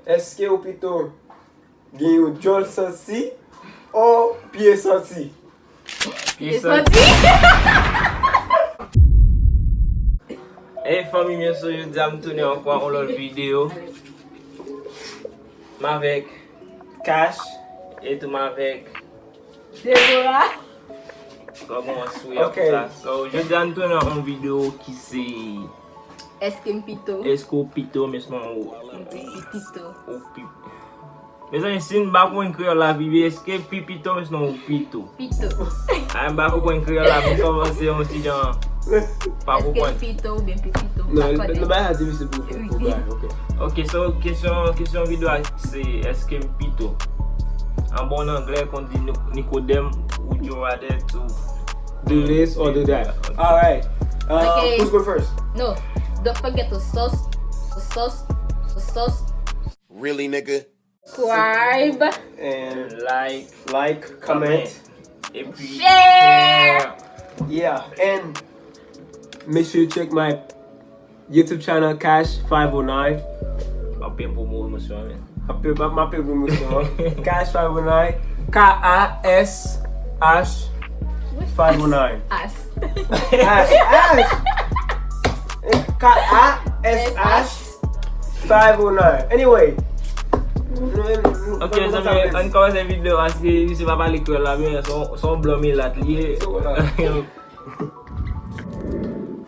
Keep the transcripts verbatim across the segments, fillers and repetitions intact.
Èske ou pito gen yon djòl santi o pye santi? Pye santi. Ey fanmi m yo, so jodi a m tounen ankò yon lòt videyo. M avèk Cash e tou m avèk Deborah. Kòman w sou ya pou sa? So jodi a n tounen yon videyo ki se Èske m pito? Èske w pito men sinon ou Pito. Ou pi Mezanmi, si n pa konprann kreyòl la pi byen, èske pi pito men sinon ou pito? Pito. A, m pa konprann kreyòl la, m kòmanse yon ti jan pa Èske m konprann. pito oubyen pi pito? M Non, pa nou konnen. bay la difisil pou pou bay, ok. Ok, so kesyon kesyon videyo a se èske m pito? An bon anglè, kon di Ni- Nikodèm, would you rather to Do this or do that. Alright. Uh, Okay. Who's going first? No, don't forget to sus, sus, sus, Really, nigga? Subscribe. And like, like, comment. Epi Share. Yeah, and make sure you check my YouTube channel, Cash five oh nine. M ap byen pwomosyon men. M ap m ap peye pwomosyon. Cash five oh nine. K A S H five oh nine. As. Ash, Ash. K A S H five oh nine. Anyway. Ok, zanmi, ann kòmanse videyo paske misye pa pale kreyòl la byen, se yon- se yon blan milat li ye.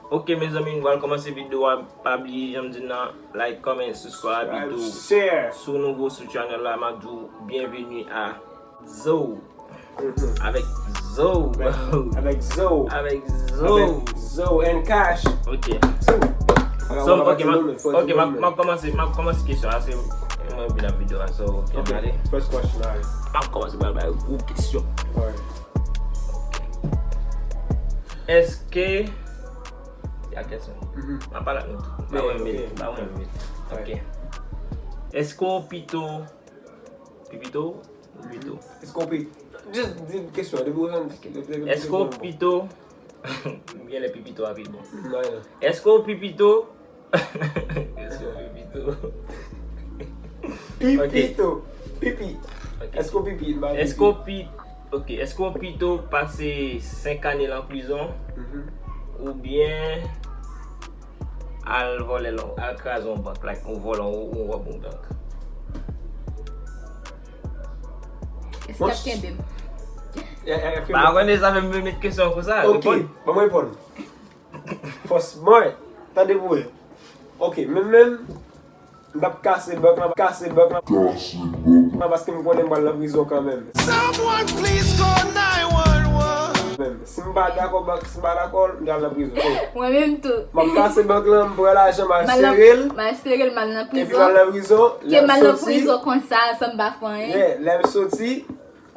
Ok, mezanmi, nou pral kòmanse videyo a. Pa bliye, jan m di n nan, like, comment, subscribe, e tou. Share. Si w nouvo sou channel la, m ap di w byenveni a Zo. Avèk Zo. Avèk Zo. Avèk Zo. Avèk Zo and Cash. Ok. Zo. So, ok, m ap ok, m ap- m ap kòmanse, m ap kòmanse kesyon a. Se mwen vin nan videyo a. So, ok, Ok, ale. First question, alright. M ap kòmanse pa bay gwo kesyon. Alright. Èske Ya kesyon. M ap pale ak nou tout. M pa wè met. M pa wè met. Ok. Èske w pito Pi pito ou pito? Èske w pi- Just di kesyon an, depi w santi. Èske w pito? M gen lè pi pito a pi bon. Non, non. Èske w pi pito? Èske w pi pito? Pi Ok. pito. Pipi. Ok. Èske w pipi? M pa Èske w pi Ok, èske w pito pase senk ane lan prizon oubyen al vòlè lan, al kraze yon bank, like ou vòlè yon, yon wòb yon gang? Èske w ap kenbe m? Ya, ya, ya, Pa konnen sa fè m met kesyon konsa. Ok, Reponn. Ban mwen reponn. Fò smart. Tande pou wè. Ok, men menm, m t ap kase bank lan, kase bank lan, paske m konnen m pral nan prizon kanmenm. Someone please call nine one one. Menm, si m pa dakò bank, si m pa dakò, m pral nan prizon. So, Mwen menm tou. M ap kase bank lan, m pran lajan, m al M al nan- sere l, M al sere l, m al nan epi m prizon. al nan prizon, Ke lè m m al nan soti, prizon konsa, san m pa fè anyen. yeah, lè m soti,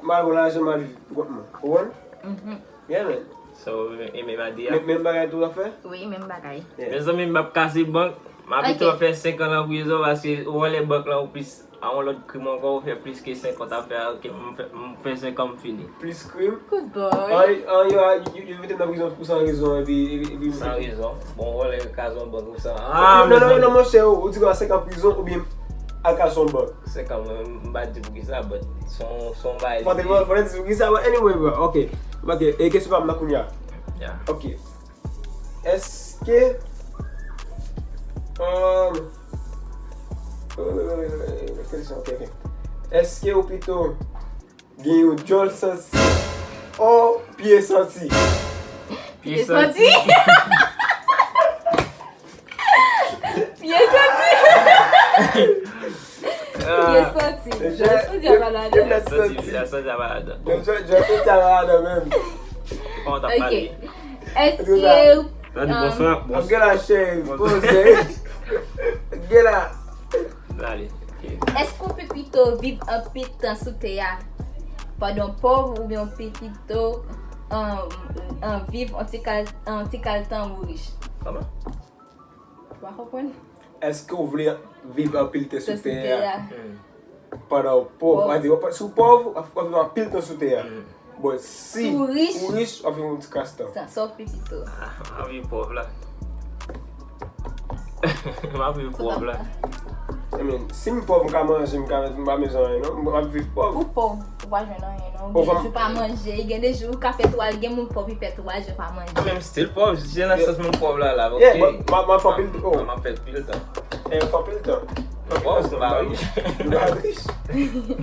m al pran lajan, m al viv pou kont mwen. Konprann? Yeah, man. So, e menm adi a. Men- Menm bagay tou w ap fè? Wi, menm bagay. Yeah. Mezanmi, m ap kase bank. M ap Ok. pito fè senk an lan prizon paske ou vòlè bank lan ou plis a yon lòt krim ankò, ou fè plis ke senk an w t ap fè a, ok, m fè, m fè senk an m fini. Plis krim. Good boy. An, an, yo, yo, yo mete m nan prizon pou san rezon, epi, epi, epi. San rezon. Bon, ou vòlè kraze yon bank ou san. Ah, Non, non, non, mezanmi. non, monchè, ou, ou di m a senk an prizon oubyen al kraze yon bank. Senk an, mwen, m pa di pou ki sa, but son, son bagay. Fò te, fò te di pou ki sa, but anyway, bro, ok. Ok, e kesyon pa m nan kounye a. Yeah. Ok. Èske. Um, euh, kesyon, ok, ok. Èske ou pito gen yon djòl santi o pye santi? Pye santi. Pye santi. Pye santi. Djòl santi a pa ladan. Santi, santi a pa ladan. Djòl, djòl santi a pa ladan menm. Kòman w t ap Ok. pale? Èske Sa di bonswa, Ap gen la chè, poze. Gen la. N ale. Ok. Èske w pi pito viv anpil tan sou tè a pandan w pòv oubyen w pi pito an, an viv an ti kal, an ti kal tan ou rich? Kòman? Ou pa konprann? Èske w vle viv anpil tan sou Tan sou tè tè a a. Hmm. Pandan w pòv? Pòv. Adi, w pa- si w pòv, w ap w ap viv anpil tan sou tè a. Hmm. Bon, si Si w rich. Ou rich, w ap viv yon ti kras tan. Sa, sa w pi pito. Ah, m ap viv pòv la. M ap viv pòv la. I mean, si m pòv, m ka manje, m ka, m pa bezwen anyen, non. M ap viv pòv. Ou pòv, ou pa jwenn anyen, non. Ou gen jou pa manje, gen de jou ou ka fè twa, gen moun pòv, li fè twa jou pa manje. Mwen menm still pòv, se nan sans mwen pòv la, la, ok. Yeah, but m ap fè anpil tan. M ap fè pil tan. Eh, m ap fè anpil tan. Pòv, m pa rich. M pa rich.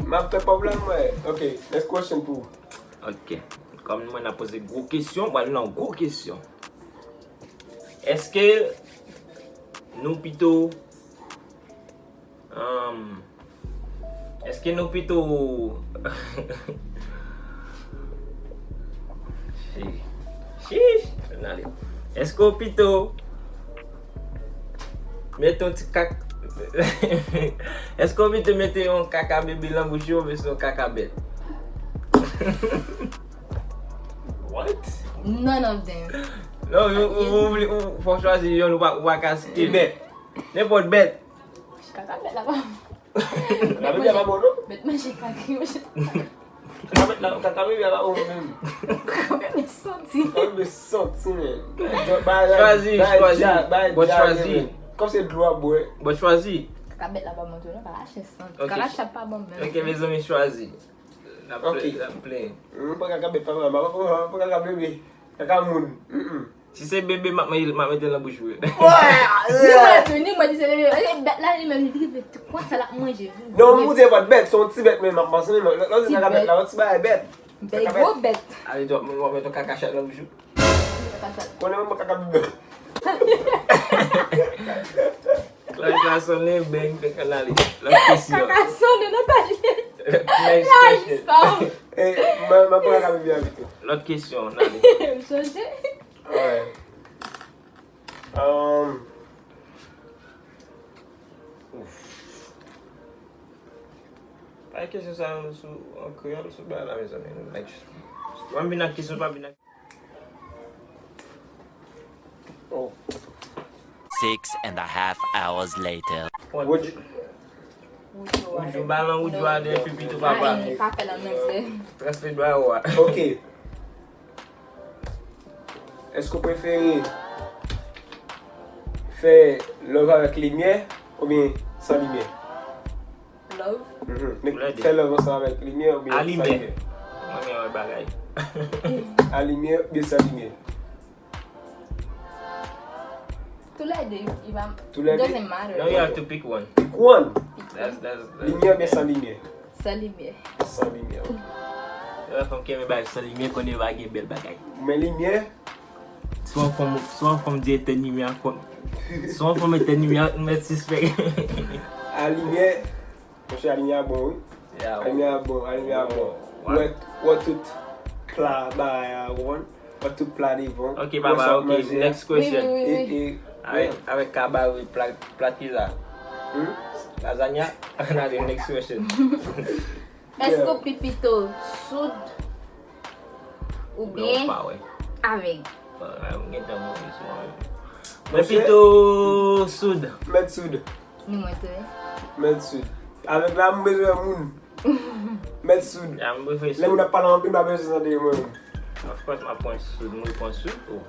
M ap fè pòv la, mwen. Ok, next question pou ou. Ok. Kòm mwen ap poze gwo kesyon, mwen nan gwo kesyon. Èske nou pito Ahn, èske nou pito Chiche. Ann ale. Èske w pito mete yon ti kak Èske w pito mete yon kaka bebe nan bouch ou oubyen se yon kaka bèt? What? None of them. Non, ou, ou, ou, ou, fò w chwazi yonn, ou pa, ou pa ka skip. Bèt. Nenpòt bèt. Kaka bèt la pa. Kaka bèt la pa bon, non? Bèt manje kaka, manje kaka. Kaka bèt la, kaka bebe a pa bon menm. Kaka bebe santi. Kaka bebe santi, men. Chwazi, chwazi. But chwazi. Kòm se dlo ap bwè. But chwazi. Kaka bèt la pa bon tou, non, kaka chat santi. Kaka chat pa bon menm. Ok, mezanmi, chwazi. N ap play, n ap play. Mwen pran kaka bèt pa mwen, mwen pran kaka bebe. Kaka moun. Mm-mm. Si se bebe, m ap mete, m ap mete l nan bouch ou. Ni mwen tou, ni mwen di se bebe. E bèt la li menm, li rive konsa l ap manje. Non, m di e pa t bèt, se yon ti bèt, men m ap panse, men lè w di kaka bèt la, yon ti bagay bèt. Bèl gwo bèt. Ale, w ap mete yon kaka chat nan bouch ou. Kaka chat. Konnen mwen kaka bebe. Klòch la sonnen, bèng, fèk ann ale. Lòt kesyon. Kaka sonnen, non, Tajlin. Next question. Eh, mwen, mwen pa ka bebe avèk ou. Lòt kesyon, ann ale. M sonje. Alright. Um, ouf. Pa gen kesyon sa yo sou, an kreyòl, sou bagay la, mezanmi. Like, mwen vin ak kesyon, pa vin ak Oh. Six and a half hours later. Would you, Would you rather? Would you rather, epi pito papa. Ay, pa fè l an anglè. Translate ba ou a. Ok. Èske w prefere fè love avèk limyè oubyen san limyè? Love. Mhm. Fè love ansanm avèk limyè oubyen san limyè? Mwen gen yon bagay. A limyè oubyen san limyè? Tou lè de, it doesn't matter. No, you have to pick one. Pick one. That's, that's, that's Limyè oubyen san limyè? San limyè. San limyè, ok. Lè fanm kenbe bagay san limyè, konnen pa gen bèl bagay. Men limyè, Si yon fanm, si yon fanm di etèn limyè a, kon, si yon fanm etèn limyè a, ou mèt sispèk. A limyè, monchè, a limyè a bon, wi. A limyè a bon, a limyè a bon. Ou wè, ou wè tout pla bagay a, ou konprann? Ou wè tout pla devan. Ok, papa, ok, next question. Wi, wi, wi. Avèk, avèk kabare, pla, pla kisa? Lazanya? Ann ale, next question. Èske w pi pito soud oubyen avèg? Mwen pito soud. Mèt soud. Ni mwen tou, wi. Mèt soud. Avèg la, m bezwen moun. Mèt soud. Lè moun ap pale anpil, m pa bezwen tande mwen. Of course, m ap pran soud, mwen pran soud. Ou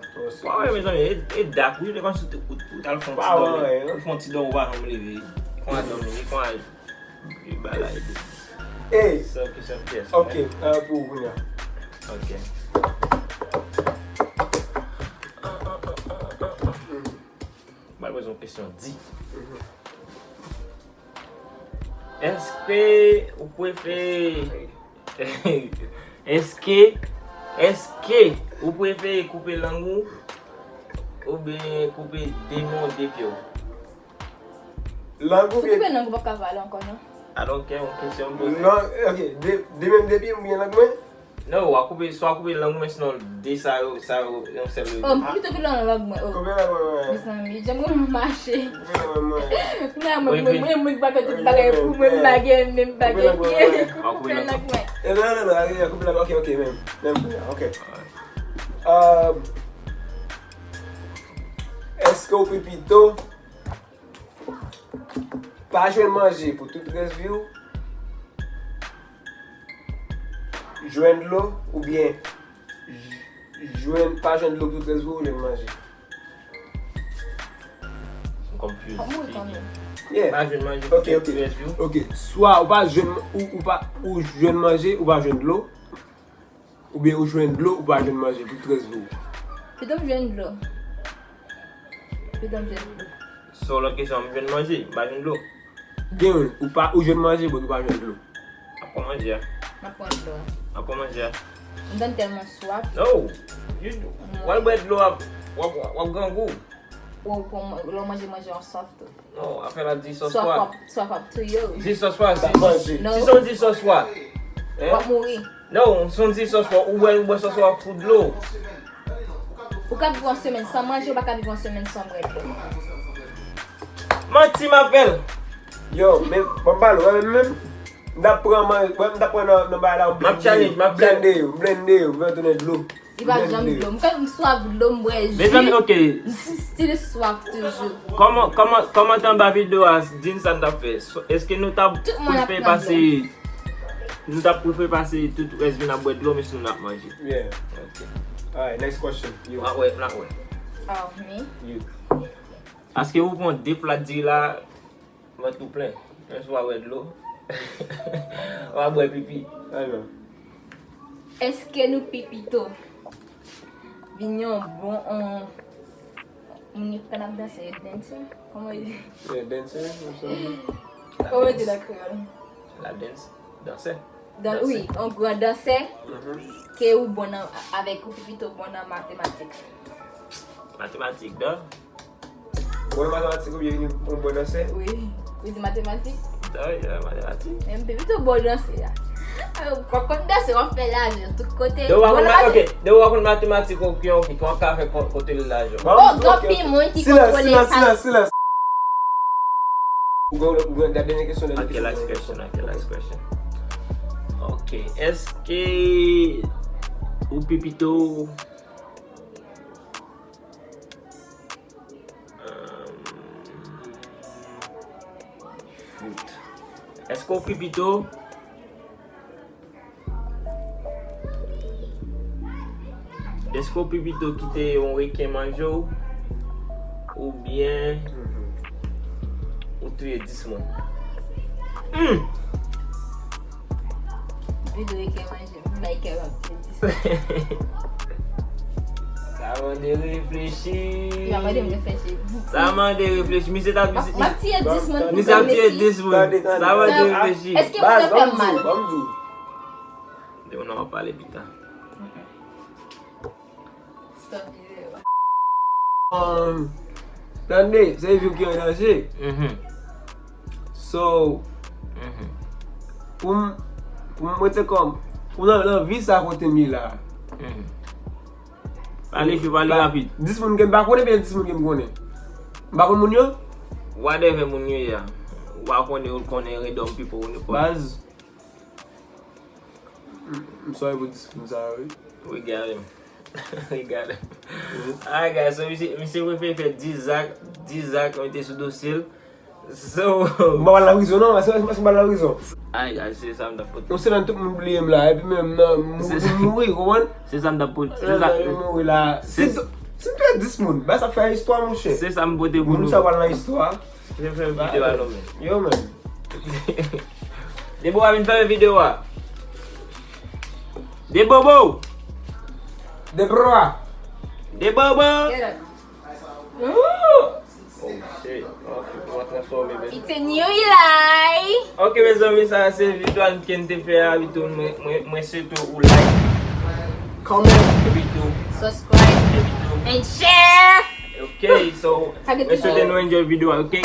wè, mezanmi, e, e dak, wi, lè kòmsi ou t al fè yon ti dòmi, ou fè yon ti dòmi, ou pa janm leve. Kon a dòmi, kon a Li bagay de. Ey! San kesyon pyès. Ok, euh, pou ou kounye a. Ok. Mwen poze yon kesyon di. Èske ou prefere Èske, èske ou prefere koupe lang ou oubyen koupe de men w, de pye w? Lang ou byen? Si w koupe lang ou p ap ka pale ankò, non. I don't care, yon kesyon m poze. Non, ok, de, de men m, de pye m oubyen lang mwen? Non, w a koupe, swa w koupe lang ou, men sinon de sa yo, sa yo, yon sèl yo. Oh, m plito koupe lang mwen, oh. Koupe lang mwen, wi. Mezanmi, jan mwen mache. Koupe lang mwen, wi. Kounya mwen, mwen, mwen, mwen bagay tout bagay pou mwen, m pa gen menm bagay. Koupe lang mwen, wi. Koupe lang mwen. Eh, non, non, non, ok, koupe lang, ok, ok, menm. Menm, ok. Um, èske w pi pito pa jwenn manje pou tout rès vi w, jwenn dlo, oubyen j-, jwenn, pa jwenn dlo pou tout rès vi w, jwenn manje? M confused. Fòk mouri kanmenm. Yeah. Pa jwenn manje pou tout rès vi w. Ok, swa ou pa jwenn, ou, ou pa, ou jwenn manje, ou pa jwenn dlo. Oubyen ou jwenn dlo, ou pa jwenn manje pou tout rès vi w. Pito m jwenn dlo. Pito m jwenn dlo. So, lòt kesyon, m jwenn manje, m pa jwenn dlo. Gen youn, ou pa, ou jwenn manje, but ou pa jwenn dlo. M ap pran manje a. M ap pran dlo a. M ap pran manje a. M tann tèlman swaf. No! W al bwè dlo, w ap, w ap, w ap grangou. Ou, ou, lè w manje, manje an swaf tou. Non, afè la di sòswa. Swaf ap, swaf ap touye w. Di sòswa, si, si, si se yon di sòswa. W ap mouri. Non, si yon di sòswa, ou bwè, ou bwè sòswa pou dlo. Ou ka viv yon semèn san manje, ou pa ka viv yon semèn san bwè dlo. Manti m ap fè l. Yo, men, bon, pale, mwen menm, m t ap pran man-, mwen, m t ap pran nan, nan bagay la, m blende yo, m blende yo, m blende yo, m fè yo tounen dlo. Li pa janm dlo. M, m swaf dlo, m bwè ji. Mezanmi, ok. M still swaf toujou. Kòman, kòman, kòmante anba videyo a, di n sa n t ap fè. So, èske nou t ap prefere pase, nou t ap prefere pase tout rès vi n ap bwè dlo, men si nou n ap manje? Yeah. Ok. Alright, next question. Yo. M ap wè, m ap wè. Oh, me? You. Paske ou pran de plat diri la, vant ou plen. Menm si w pa bwè dlo, w a bwè pipi. Amen. Èske nou pi pito vin yon bon, on, moun yo k konn ap danse, yo dancer? Kòman yo di? Yeah, dancer, ou sa. Kòman yo di l an kreyòl? La dance, dansè. Dan, wi, on gran dansè, ke ou bon nan, avèk ou pi pito bon nan matematik. Matematik, dan? Bon nan matematik oubyen vin yon bon dansè? Wi. Ou di matematik? Wi, matematik. Men m te pito bon dansè a. Alò, w konn dansè, w ap fè lajan tout kote. Depi w pa konn ma-, ok, depi w pa konn matematik, ok, ok, kòman w ka fè kon-, kontwole lajan? Oh, gen anpil moun ki kontwole sa. Silans, silans, silans, silans. Ou gen, ou gen, gade dènye kesyon, dènye kesyon. Ok, last question, ok, last question. Ok, èske ou pi pito Èske w pi pito, èske w pi pito kite yon reken manje w, oubyen ou touye dis moun? Hmm. Vide reken manje. Michael ap di. Sa mande reflechi. Li pa mande m reflechi. Sa mande reflechi. Misye t ap, m ap tiye dis moun pou misye ap tiye dis moun. Sa mande reflechi. Èske moun yo fè m mal? Ban m di w, ban m di w. De moun nan w ap pale pita. Stop videyo a. Um, tande, se vi w ki an danje. Mhm. So, mhm, pou m, pou m, mwen se kòm, pou nan, nan vi sa kote m ye la. Mhm. Pale cho, pale rapid. Dis moun ke m pa konnen, oubyen dis moun ke m konnen? M pa konn moun yo? Whatever moun yo ye a. Ou pa konnen, ou konnen random people, ou nenpòt. Baz. M, m sorry pou dis moun sa yo, wi. Regade m. Regade m. Alright, guys, so misye, misye prefere fè dis zak, dis zak, mete sou dosye l. So, m pa pral nan prizon, non, se, se, se m pa pral nan prizon. Alright, guys, se sa m t ap pote. Yon semèn tout moun bliye m la, epi menm nan, m, m mouri, konprann? Se sa m t ap pote. Se sa m mouri la. Si, si m touye dis moun, ba sa fè istwa, monchè. Se sa m pote pou nou. Moun sa pral nan istwa. Vin fè videyo a non, men. Yo, men. Debowa, vin fè videyo a. Debobo! Debowa! Debobo! Get up. Oh, shit. Oh, shit, mwen transfòme, men. It's a new life. Ok, mezanmi, sa se videyo a ke n te fè a, epi tou, mwen, mwen, mwen swete ou like. Comment. Epi tou. Subscribe. Epi tou. And share. Ok, so, mwen swete nou enjoy videyo a, ok?